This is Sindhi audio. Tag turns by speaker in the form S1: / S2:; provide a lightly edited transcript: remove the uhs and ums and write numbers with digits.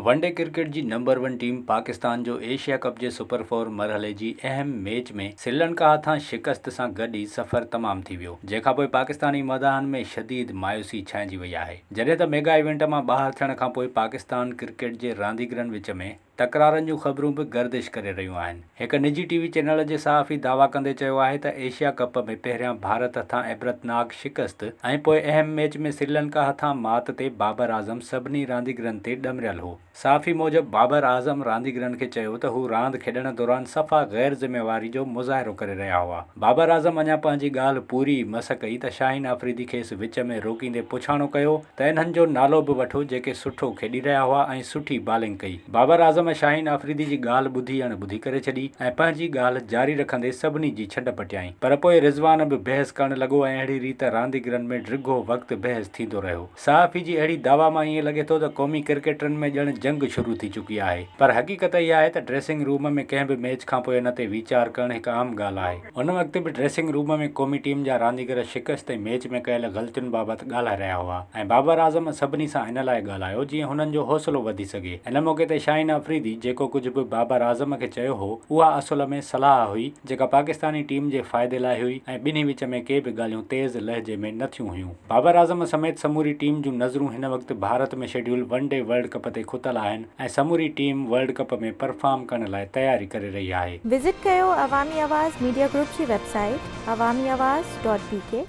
S1: ون ڊي ڪرڪيٽ جي نمبر ون ٽيم پاڪستان جو ايشيا ڪپ جي سپر فور مرحلي جي اهم ميچ ۾ سريلنڪا هٿان شڪست سان گڏ ئي سفر تمام ٿي ويو، جنهن کانپوء پاڪستاني مداحن ۾ شديد مايوسي ڇانئجي وئي آهي. جڏهن ته ميگا ايونٽ مان ٻاهر ٿيڻ کانپوء پاڪستان ڪرڪيٽ جي رانديگرن وچ ۾ تڪرارن جون خبرون به گردش ڪري رهيون آهن. هڪ نجي ٽي وي چينل جي صحافي دعويٰ ڪندي چيو آهي ته ايشيا ڪپ ۾ پهريان ڀارت هٿان عبرتناڪ شڪست ۽ پوء اهم ميچ ۾ سريلنڪا هٿان مات تي بابر اعظم سڀني رانديگرن تي ڏمريل هو. صحافي موجب بابر اعظم رانديگرن کي چيو ته هو راند کيڏڻ دوران صفا غير ذميواري جو مظاهرو ڪري رهيا هئا. بابر اعظم اڃا پنهنجي ڳالهه پوري ئي مس ڪئي ته شاهين آفريدي کيس وچ ۾ روڪيندي پڇاڻو ڪيو ته انهن جو نالو به وٺو جيڪي سٺو کيڏي رهيا هئا ۽ سٺي بالنگ ڪئي. بابر اعظم شاهين آفريدي جي ڳالهه ٻڌي اڻ ٻڌي ڪري ڇڏي ۽ پنهنجي ڳالهه جاري رکندي سڀني جي ڇنڊ پٽيائين پر پوء رضوان به بحث ڪرڻ لڳو ۽ اهڙي ريت رانديگرن ۾ ڊگهو وقت بحث ٿيندو رهيو. صحافي جي اهڙي دعويٰ مان ائين لڳي ٿو ته قومي ڪرڪيٽرن ۾ ڄڻ جنگ شروع ٿي چڪي آهي پر حقيقت اها آهي ته ڊريسنگ روم ۾ ڪنهن به ميچ کانپوء ان تي ويچار ڪرڻ هڪ عام ڳالهه آهي. ان وقت به ڊريسنگ روم ۾ قومي ٽيم جا رانديگر شڪست ۽ ميچ ۾ ڪيل غلطين بابت ڳالهائي رهيا هئا ۽ بابر اعظم سڀني سان ان لاء ڳالهايو جيئن هنن جو حوصلو وڌي سگهي. ان موقعي تي شاهين آفريدي جيڪو ڪجهه به بابر اعظم کي چيو هو اها اصل ۾ صلاح هئي جيڪا پاڪستاني ٽيم جي فائدي لاء هئي ۽ ٻنهي وچ ۾ ڪي به ڳالهيون تيز لهجي ۾ نه ٿيون هيون. بابر اعظم سميت سموري ٽيم جون نظرون هن وقت Bharat ۾ schedule one day world cup تي کتل آهن ۽ سموري ٽيم ورلڊ ڪپ ۾ پرفارم ڪرڻ لاء تياري ڪري رهي آهي.
S2: وزٽ ڪيو عوامي آواز ميڊيا گروپ جي website Awami Awaz dot B K.